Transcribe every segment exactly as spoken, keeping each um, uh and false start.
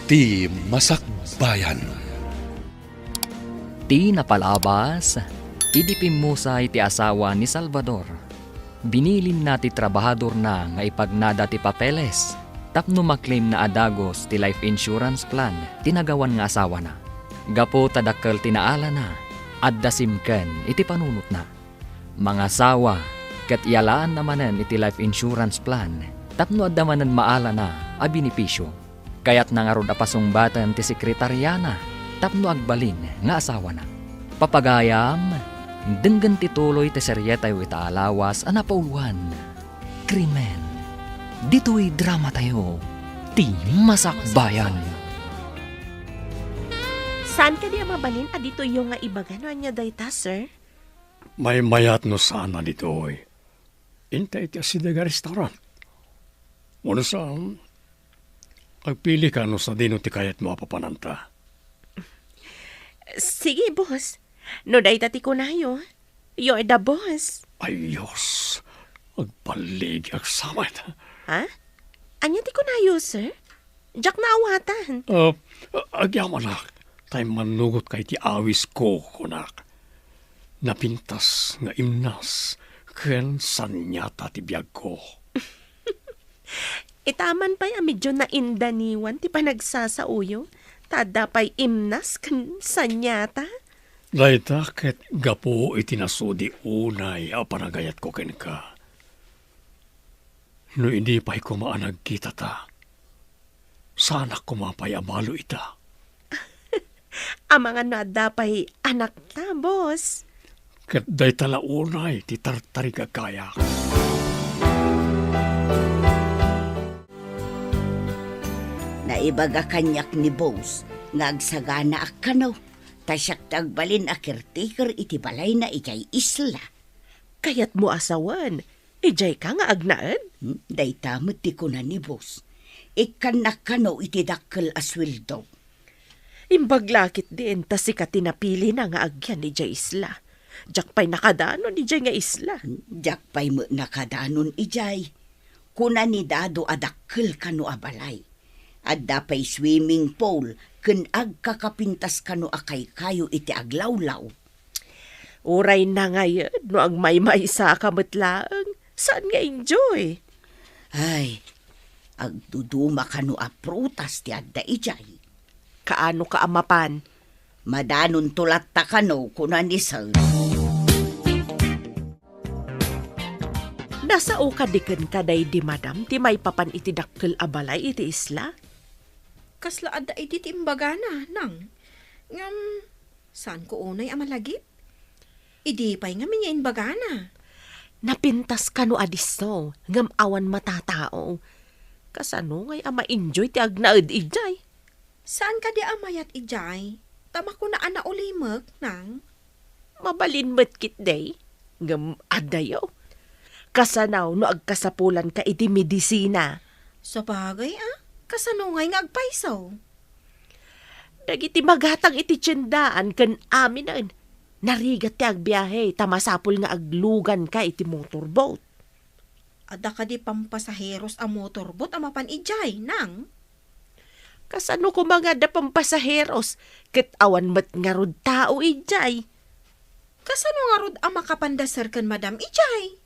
Ti Masakbayan. Ti napalabas, idi pimmusay ti asawa ni Salvador, binilinna ti trabahadorna nga ipagnada ti papeles tapno maklemna a dagus ti life insurance plan ti nagawan nga asawana. Gapu ta dakkel ti naalana, adda simken iti panunotna. Mangasawa ket iyalaanna manen iti life insurance plan tapno adda manen maalana a benepisio. Kayatna ngarud a pasungbaten ti sekretariana tapno agbalin nga asawana. Papagayam, denggen ti tuloy ti serietayo ita a lawas a napauloan, Krimen. Ditoy dramatayo, Ti Masakbayan. Saan kadi a mabalin a ditoyyo nga ibaga no ania dayta, sir? Maymayat no saan a ditoy. Inta iti asideg a restaurant. Wenno saan, agpilika no sadino ti kayatmo a papananta. Sige, boss. No dayta ti kunayo, you're the boss. Ay, Diyos. Agbaligi, agsamet. Ha? Ania ti kunayo, sir? Diak naawatan. Ah, agyamanak, ta immannugotka iti awisko, kunak. Napintas nga imnas ken saniata ti biagko. Itaman pay a medyo naindaniwan ti panagsasaoyo, ta adda pay imnas ken saniata. Dayta ket gapu iti nasudi unay a panagayatko kenka. No idi pay koma a nagkitata, saanak koma pay a balo ita. Amangan no adda pay anakta, boss. Ket dayta la unay ti tartarigagayak. Naibaga kaniak ni boss nga agsaganaak kano, ta siak ti agbalin a caretaker iti balayna idiay isla. Kayatmo a sawen, idiayka nga agnaed? Hmm, dayta met ti kuna ni boss. Ikkannak kano iti dakkel a sueldo. Imbag la ketdin ta sika ti napilina nga agyan idiay isla. Diak pay nakadanon idiay nga isla. Hmm, diak pay met nakadanon idiay. Kuna ni Dado a dakkel kano a balay. Adda pay swimming pool ken agkakapintas kano a kaykayo iti aglawlaw. Uray nangayed no agmaymaysaka met laeng, saan nga enjoy? Ay, agduduma kano a prutas ti adda idiay. Kaano ka a mapan? Madanonto latta kano, kuna ni Sir. Nasao kadi kenka daydi madam ti maipapan iti dakkel a balay iti isla? Kasla adda idi ti imbagana, nang. Ngem, saanko unay a malagip? Idi pay ngamin nga imbagana. Napintas kano a disso, ngem awan matatao. Kasano ngay a ma-enjoy ti agnaed idiay? Saan kadi a mayat idiay? Ta makuna a naulimek, nang. Mabalin met ketdi, ngem adayo. Kasano no agkasapulanka iti medisina? Sabagay a, kasano ngay nga agpayso? Dagiti magatang iti tiendaan ken aminen, narigat ti agbiahe ta masapul nga agluganka iti motorboat. Adda kadi pampasaheros a motorboat a mapan idiay, nang? Kasano koma nga adda pampasaheros ket awan met ngarud tao idiay? Kasano ngarud a makapanda sir ken madam idiay?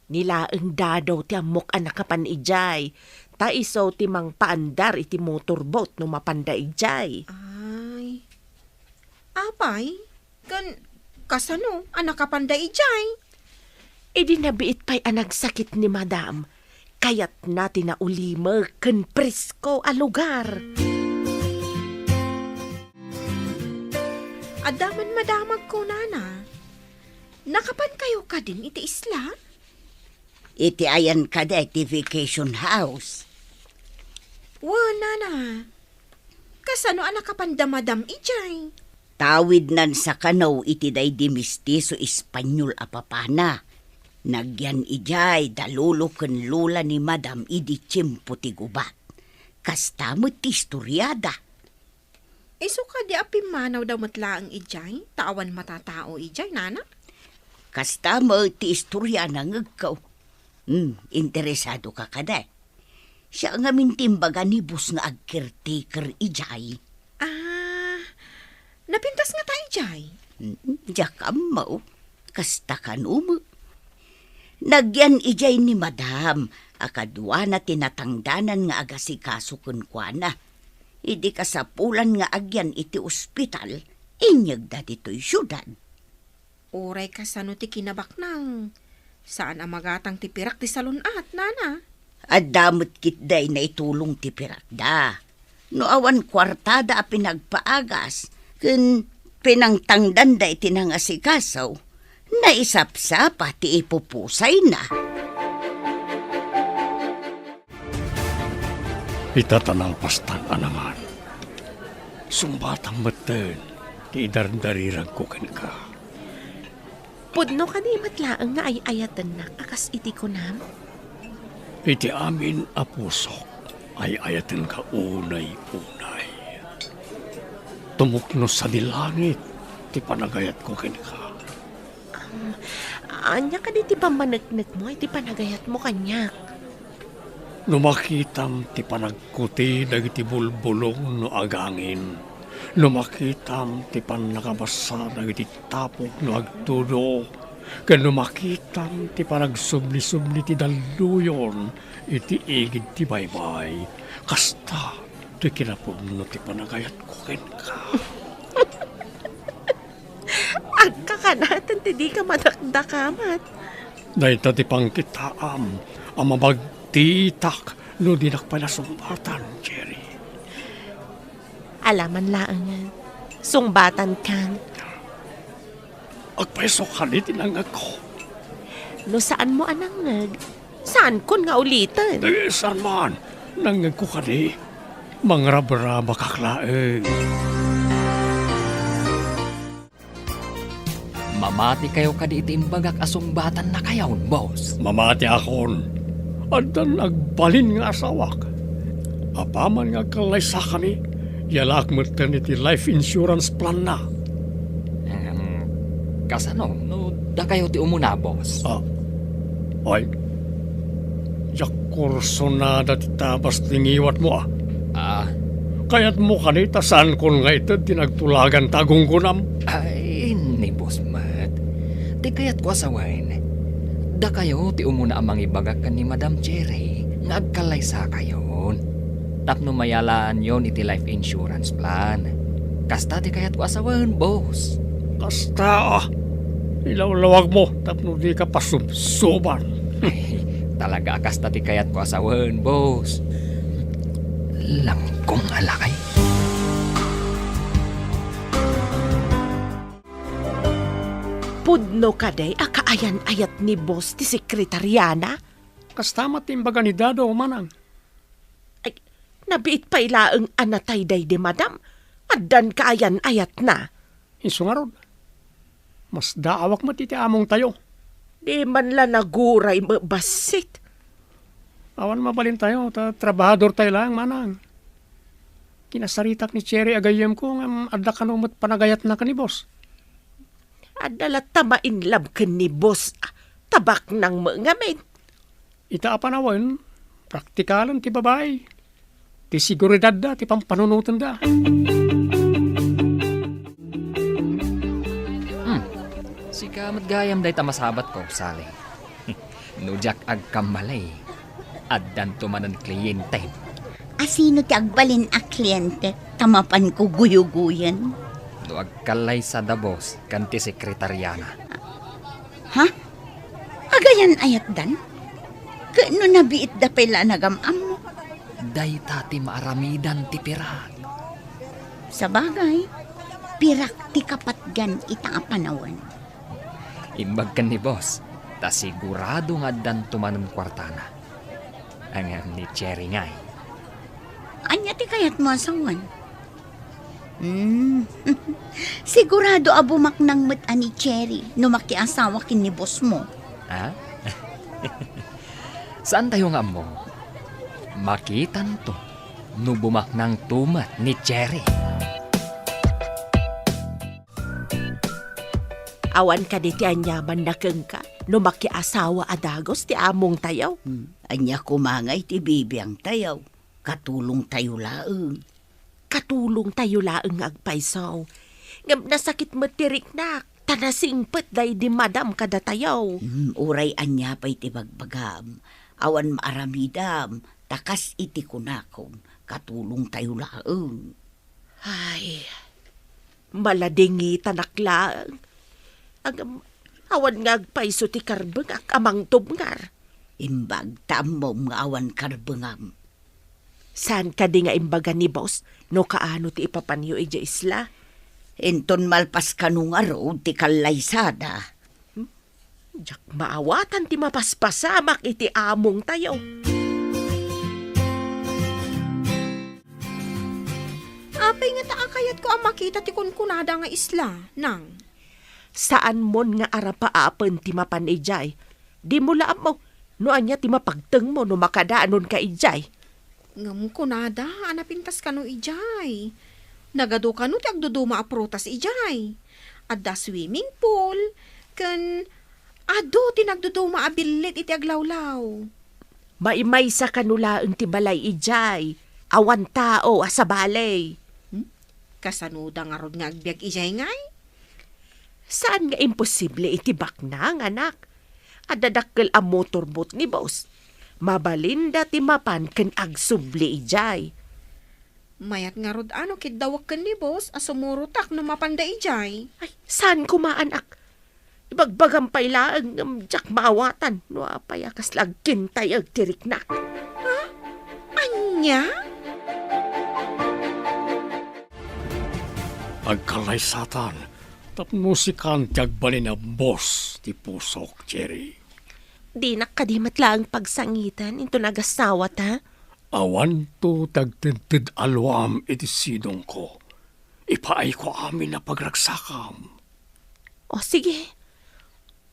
Ni laeng Dado ti ammok a nakapan idiay, ta isu ti mangpaandar iti motorboat no mapanda idiay. Ay. Apay, ken kasano a nakapanda idiay? Idi nabiit pay a nagsakit ni madam, kayatna ti naulimek ken presko a lugar. Adda man madamag kunana. Nakapankayo kadin iti isla? Iti ayan kadi ti vacation house? Wen, nana. Kasano a nakapanda madam idiay? Tawidnan sa kano iti daydi mestizo Espanyol a papana. Nagyan idiay da lolo ken lola ni madam idi tiempo ti gubat. Kasta met ti istoriada. Isu kadi a pimmanawda met laeng idiay, ta awan matatao idiay, nana? Kasta met ti istoriana, ngegko. Hmm, interesado ka kadi? Siya ngamin ti imbaga ni boss nga ag-caretaker idiay. Ah, napintas ngata idiay? Mm, diak ammo. Kasta kano met. Nagyan idiay ni madam a kaduana ti natangdanan nga agasikaso kenkuana. Idi kasapulan nga agyan iti ospital, inyegda ditoy siudad. Uray kasano ti kinabaknang, saan a magatang ti pirak ti salun-at, nana? Adda met ketdi naitulong ti pirakda. No awan kuartada a pinagpaagas ken pinangtangdanda iti nangasikaso, naisapsapa ti ipupusayna. Ita ta nalpastan a nangan. Sungbatam metten ti idardariragko kenka. Pudno kadi met laeng nga ay-ayatennak a kas iti kunam? Iti amin a pusok, ay-ayatenka unay-unay. Tumukno sadi langit ti panagayatko kenka. Um, ania kadi ti pammaneknekmo iti panagayatmo kaniak? No makitam ti panagkuti dagiti bulbulong no agangin, no makitam ti pannakabasa dagiti tapok no agtudo, ken no makitam ti panagsubli-subli ti dalluyon iti igid ti baybay, kasta ti kinapudno ti panagayatko kenka. Agkakanaten ti dika madakdakamat. Dayta ti pangkitaam a mabagtitak no dinak pay nasungbatan, Cherry. Alaman laengen, sungbatankan. Agpayso kadi ti nangngegko. No saanmo a nangngeg, saankon nga uliten. Eh, saan man? Nangngegko kadi. Mangrabrabakak laeng. Mamatikayo kadi iti imbagak a sungbatannakayon, boss? Mamatiakon. Addan agbalin nga asawak. Apaman nga agkallaysakami, yalaak metten iti life insurance plan-na. Em, kasano no dakayo ti umuna, boss? Ah, ay, diak kursunada ti tabas ti ngiwatmo, ah. Ah. Kayatmo kadi ta saankon nga ited ti nagtulagan ta agunggonam? Ay, ni boss met. Ti kayatko a sawen, dakayo ti umuna a mangibagak ken ni Madam Cherry nga agkallaysakayon tapno mayalaanyon iti life insurance plan. Kasta ti kayatko a sawen, boss. Kasta, ah. Ilawlawagmo tapno dika pasubsoban. Ay, talaga a kasta ti kayatko a sawen, boss. Langkong a lakay. Pudno kadi a kaayan-ayat ni boss ti sekretariana? Kasta met ti imbaga ni Dado, manang. Ay, nabiit pay laeng a natay daydi madam. Addan kaayan-ayatna. Isu ngarud, masdaawak met iti amongtayo. Di man la naguray met bassit. Awan mabalintayo, ta trabahadortayo laeng, manang. Kinasaritak ni Cherry a gayyemko, ngem adda kano met panagayatna ken ni boss. Adda latta mainlove ken ni boss, ah, ta baknang met ngamin. Ita a panawen, praktikalen ti babai. Ti seguridadda ti pampanunotenda. Hmm. Sika met gayam dayta masabatko, Sally. No diak agkamali, addanto manen kliyentem. A sino ti agbalin a kliyente ta mapanko guyuguyen? No agkallaysada boss ken ti sekretariana. Ha? Agayan-ayatdan? Ket no nabiitda pay la a nagam-ammo? Dayta ti maaramidan ti pirak. Sabagay, pirak ti kapatgan ita a panawen. Imbag ken ni boss, ta sigurado nga addanto manen kuartana. Ngem ni Cherry ngay. Ania ti kayatmo a sawen? Hmm. Sigurado a bumaknang met a ni Cherry no makiasawa ken ni boss mo. Ha? Saantayo nga ammo. Makitanto no bumaknangto met ni Cherry. Awan kadi ti aniamanna kenka? no makiasawa a dagus ti amongtayo. Hmm, ania koma ngay ti bibiangtayo? Katulongtayo laeng. Katulongtayo laeng nga agpayso. Ngem nasakit met ti riknak, ta nasingpet daydi madam kadatayo. Hmm, uray ania pay ti bagbagam, awan maaramidam, ta kas iti kunakon, katulongtayo laeng. Ay, maladingitanak laeng. Ngem, awan nga agpayso ti karbengak a mangtubngar. Imbag ta ammom nga awan karbengam. Saan kadi nga imbaga ni boss no kaano ti ipapanyo idiay isla? Inton malpas kano ngarud ti kallaysada. Hmm? Diak maawatan ti mapaspasamak iti amongtayo. Apay ngata a kayatko a makita ti kunkunada nga isla, nang? Saanmon nga arapaapen ti mapan idiay. Dimo la ammo no ania ti mapagtengmo no makadanonka idiay. Ngem kunada a napintas kano idiay. Nagadu kano ti agduduma a prutas idiay. Adda swimming pool, ken adu ti nagduduma a billit iti aglawlaw. Maimaysa kano laeng ti balay idiay. Awan tao a sabali. Hmm? Kasanoda ngarud nga agbiag idiay ngay? Saan nga imposible iti baknang, anak? Adda dakkel a motorboat ni boss. Mabalinda ti mapan ken agsubli idiay. Mayat ngarud a no kiddawek ken ni boss a sumurotak no mapanda idiay. Ay, saan koma, anak? Ibagbagam pay laeng ngem diak maawatan no apay a kasla agkintayeg ti riknak. Ha? Ania? Agkallaysatan tapno sikan ti agbalin a boss ti pusok, Cherry. Dinak kadi met laeng pagsangiten inton agasawata? Awanto ti agtedted a luam iti sidongko. Ipaayko amin a pagragsakam. O, sige.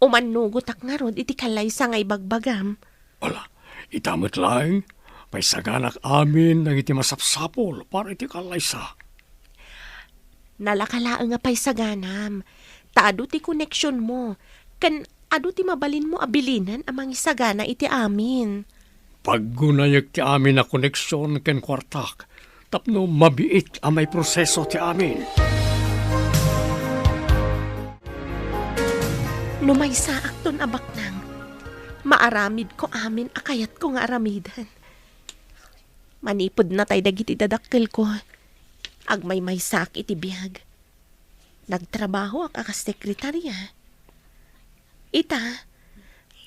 Umannugotak ngarud iti kallaysa nga ibagbagam. Ala, ita met laeng, paisaganak amin dagiti masapsapul para iti kallaysa. Nalaka laeng a paisaganam, ta adu ti koneksionmo, ken adu ti mabalinmo a bilinen a mangisagana iti amin. Paggunayek ti amin a koneksion ken kuartak tapno mabiit a maiproseso ti amin. No maysaakton a baknang, maaramidko amin a kayatko nga aramiden. Manipud natay dagiti dadakkelko, agmaymaysaak iti biag. Nagtrabahoak a kas sekretarya. Ita,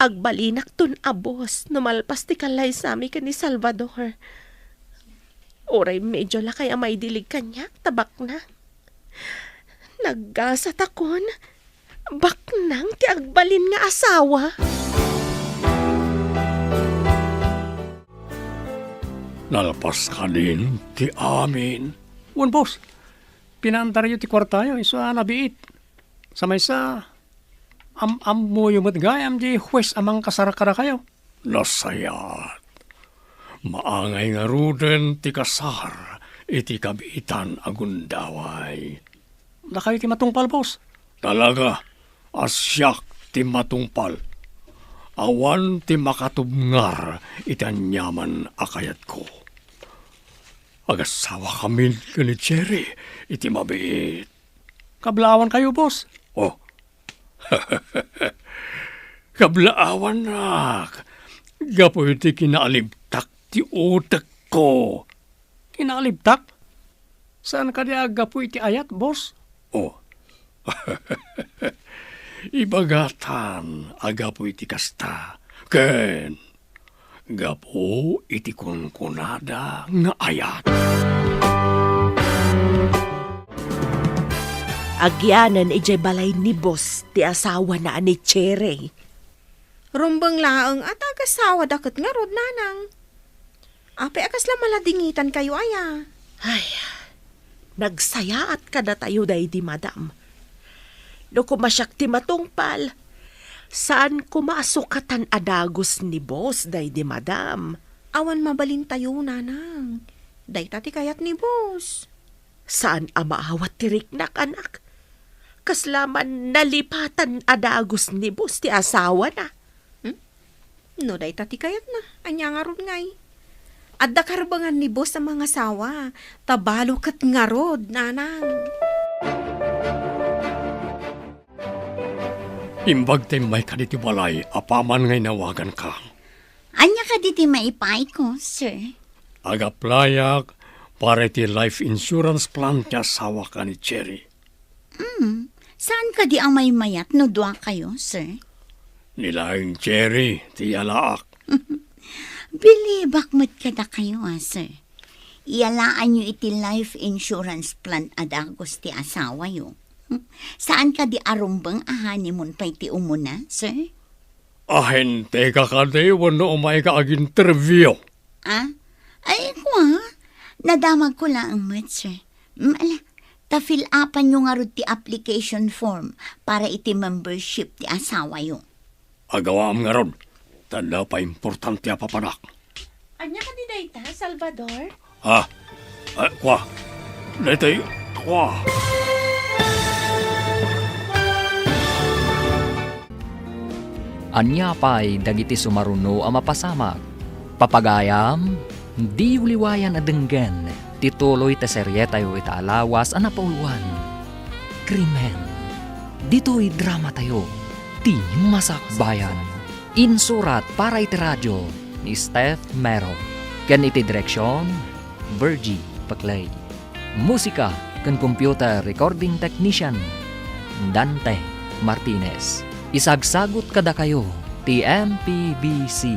agbalinakton a boss no malpas ti kallaysami ken ni Salvador. Uray medyo lakay a maidilig kaniak ta baknang. Naggasatakon, baknang ti agbalin nga asawa. Nalpas kadin ti amin. Wen, boss, pinaandaryo ti kuartayo, isu a nabiit. Sa maysa, am-ammoyo met gayam diay huwes a mangkasar kadakayo. Nasayaat. Maangay ngaruden ti kasar iti kabiitan a gundaway. Dakayo ti matungpal, boss. Talaga a siak ti matungpal. Awan ti makatubngar iti aniaman a kayatko. Agasawa kamin ken ni Cherry iti mabiit. Kablaawankayo, boss. Oh. Kablaawannak. Gapu iti kinaalibtak ti utekko. Kinaalibtak? Saan kadi a gapu iti ayat, boss? Oh. Ibagatan a gapu iti kasta. Ken gapu iti kunkunada nga ayat. Agyanen idiay balay ni boss ti asawana a ni Cherry. Rumbeng laeng a ta agasawada ket ngarud, nanang. Apay a kasla maladingitankayo aya? Ay, nagsayaat kadatayo daydi madam. No koma siak ti matungpal, saan koma a sukatan a dagus ni boss daydi madam. Awan mabalintayo, nanang. Dayta ti kayat ni boss. Saan a maawat ti riknak, anak. Kasla man nalipatan a dagus ni boss ti asawana. Hmm? No dayta ti kayatna, ania ngarud ngay? Adda karbengan ni boss a mangasawa, ta balo ket ngarud, nanang. Imbag ta immayka ditoy balay, apaman nga inawaganka. Ania kadi ti maipaayko, sir? Ag-applyak para iti life insurance plan ti asawak a ni Cherry. Hmm, saan kadi a maymayat no dua kayo, sir? Ni laeng Cherry ti iyalaak. Bilibak met kadakayo, a, sir. Iyalaanyo iti life insurance plan a dagus ti asawayo. Saan kadi a rumbeng a honeymoon pay ti umuna, sir? Ahenteka kadi wenno umayka ag-interview? Ah? Ay, kua, nadamagko laeng met, sir. Mm, ala, ta fill upanyo ngarud ti application form para iti membership ti asawayo. Agawaam ngarud, ta adda pay importante a papanak. Ania kadi dayta, Salvador? Ah, ah, kua. Daytoy, kua. Ania pay dagiti sumaruno a mapasamak? Papagayam, diyo liwayan a denggen ti tuloy ti serietayo ita a lawas a napauluan, Krimen. Ditoy dramatayo, ti Masakbayan. Insurat para iti radio ni Steph Mero. Ken iti direksion, Virgie Paclay. Musika ken computer recording technician, Dante Martinez. Isagsagut kadakayo ti M P B C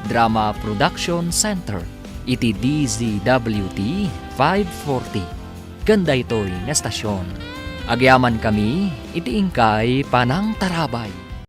Drama Production Center iti D Z W T five forty ken daytoy nga estasion. Agyamankami iti inkay panangtarabay.